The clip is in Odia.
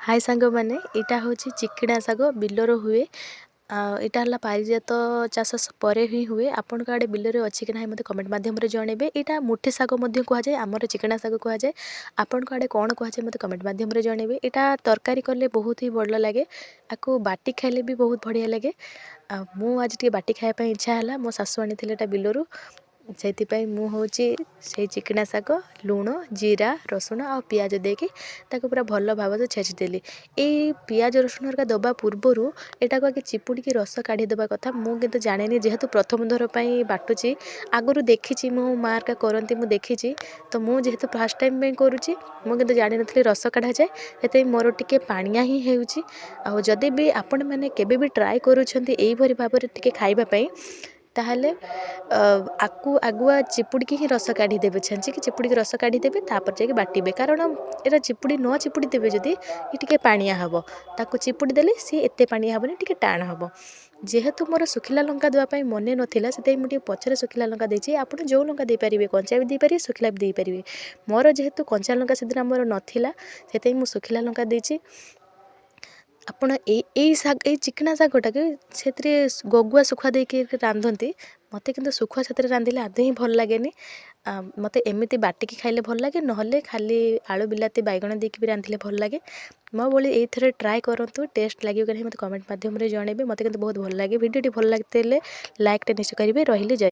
ହାଇ ସାଙ୍ଗମାନେ, ଏଇଟା ହେଉଛି ଚିକିଣା ଶାଗ, ବିଲର ହୁଏ। ଆଉ ଏଇଟା ହେଲା ପାରିଜାତ ଚାଷ ପରେ ହିଁ ହୁଏ। ଆପଣଙ୍କ ଆଡ଼େ ବିଲରେ ଅଛି କି ନାହିଁ, ମୋତେ କମେଣ୍ଟ ମାଧ୍ୟମରେ ଜଣାଇବେ। ଏଇଟା ମୁଠି ଶାଗ ମଧ୍ୟ କୁହାଯାଏ, ଆମର ଚିକିଣା ଶାଗ କୁହାଯାଏ। ଆପଣଙ୍କ ଆଡ଼େ କ'ଣ କୁହାଯାଏ, ମୋତେ କମେଣ୍ଟ ମାଧ୍ୟମରେ ଜଣାଇବେ। ଏଇଟା ତରକାରୀ କଲେ ବହୁତ ହି ଭଲ ଲାଗେ, ଆକୁ ବାଟି ଖାଇଲେ ବି ବହୁତ ବଢ଼ିଆ ଲାଗେ। ଆଉ ମୁଁ ଆଜି ଟିକେ ବାଟି ଖାଇବା ପାଇଁ ଇଚ୍ଛା ହେଲା, ମୋ ଶାଶୁ ଆଣିଥିଲେ ଏଇଟା ବିଲରୁ। ସେଥିପାଇଁ ମୁଁ ହେଉଛି ସେଇ ଚିକିଣା ଶାଗ ଲୁଣ, ଜିରା, ରସୁଣ ଆଉ ପିଆଜ ଦେଇକି ତାକୁ ପୁରା ଭଲ ଭାବରେ ଛେଚିଦେଲି। ଏଇ ପିଆଜ ରସୁଣ ହେରିକା ଦେବା ପୂର୍ବରୁ ଏଇଟାକୁ ଆଗେ ଚିପୁଡ଼ିକି ରସ କାଢ଼ିଦେବା କଥା। ମୁଁ କିନ୍ତୁ ଜାଣେନି, ଯେହେତୁ ପ୍ରଥମ ଥର ପାଇଁ ବାଟୁଛି। ଆଗରୁ ଦେଖିଛି, ମୋ ମା ହେରିକା କରନ୍ତି, ମୁଁ ଦେଖିଛି। ତ ମୁଁ ଯେହେତୁ ଫାର୍ଷ୍ଟ ଟାଇମ୍ ପାଇଁ କରୁଛି, ମୁଁ କିନ୍ତୁ ଜାଣିନଥିଲି ରସ କଢ଼ାଯାଏ। ସେଥିପାଇଁ ମୋର ଟିକେ ପାଣିଆ ହିଁ ହେଉଛି। ଆଉ ଯଦି ବି ଆପଣମାନେ କେବେ ବି ଟ୍ରାଏ କରୁଛନ୍ତି ଏଇଭଳି ଭାବରେ ଟିକେ ଖାଇବା ପାଇଁ, ତାହେଲେ ଆକୁ ଆଗୁଆ ଚିପୁଡ଼ିକି ହିଁ ରସ କାଢ଼ିଦେବେ, ଛେଞ୍ଚିକି ଚିପୁଡ଼ିକି ରସ କାଢ଼ିଦେବେ, ତାପରେ ଯାଇକି ବାଟିବେ। କାରଣ ଏଇଟା ଚିପୁଡ଼ି ନ ଚିପୁଡ଼ି ଦେବେ ଯଦି, ଏ ଟିକେ ପାଣିଆ ହେବ। ତାକୁ ଚିପୁଡ଼ି ଦେଲେ ସିଏ ଏତେ ପାଣିଆ ହେବନି, ଟିକେ ଟାଣ ହେବ। ଯେହେତୁ ମୋର ଶୁଖିଲା ଲଙ୍କା ଦେବା ପାଇଁ ମନେ ନଥିଲା, ସେଥିପାଇଁ ମୁଁ ଟିକେ ପଛରେ ଶୁଖିଲା ଲଙ୍କା ଦେଇଛି। ଆପଣ ଯେଉଁ ଲଙ୍କା ଦେଇପାରିବେ, କଞ୍ଚା ବି ଦେଇପାରିବେ, ଶୁଖିଲା ବି ଦେଇପାରିବେ। ମୋର ଯେହେତୁ କଞ୍ଚା ଲଙ୍କା ସେଦିନ ଆମର ନଥିଲା, ସେଥିପାଇଁ ମୁଁ ଶୁଖିଲା ଲଙ୍କା ଦେଇଛି। ଆପଣ ଏଇ ଶାଗ, ଏଇ ଚିକିଣା ଶାଗଟାକୁ ସେଥିରେ ଗଗୁଆ ଶୁଖୁଆ ଦେଇକି ରାନ୍ଧନ୍ତି। ମୋତେ କିନ୍ତୁ ଶୁଖୁଆ ସେଥିରେ ରାନ୍ଧିଲେ ଆଦୌ ହିଁ ଭଲ ଲାଗେନି। ମୋତେ ଏମିତି ବାଟିକି ଖାଇଲେ ଭଲ ଲାଗେ, ନହେଲେ ଖାଲି ଆଳୁ, ବିଲାତି, ବାଇଗଣ ଦେଇକି ବି ରାନ୍ଧିଲେ ଭଲ ଲାଗେ। ମୋ ଭଳି ଏଇଥରେ ଟ୍ରାଏ କରନ୍ତୁ, ଟେଷ୍ଟ ଲାଗିବ କି ନାହିଁ ମୋତେ କମେଣ୍ଟ ମାଧ୍ୟମରେ ଜଣାଇବେ। ମୋତେ କିନ୍ତୁ ବହୁତ ଭଲ ଲାଗେ। ଭିଡ଼ିଓଟି ଭଲ ଲାଗିଥିଲେ ଲାଇକ୍ଟା ନିଶ୍ଚୟ କରିବେ। ରହିଲି, ଜୟ।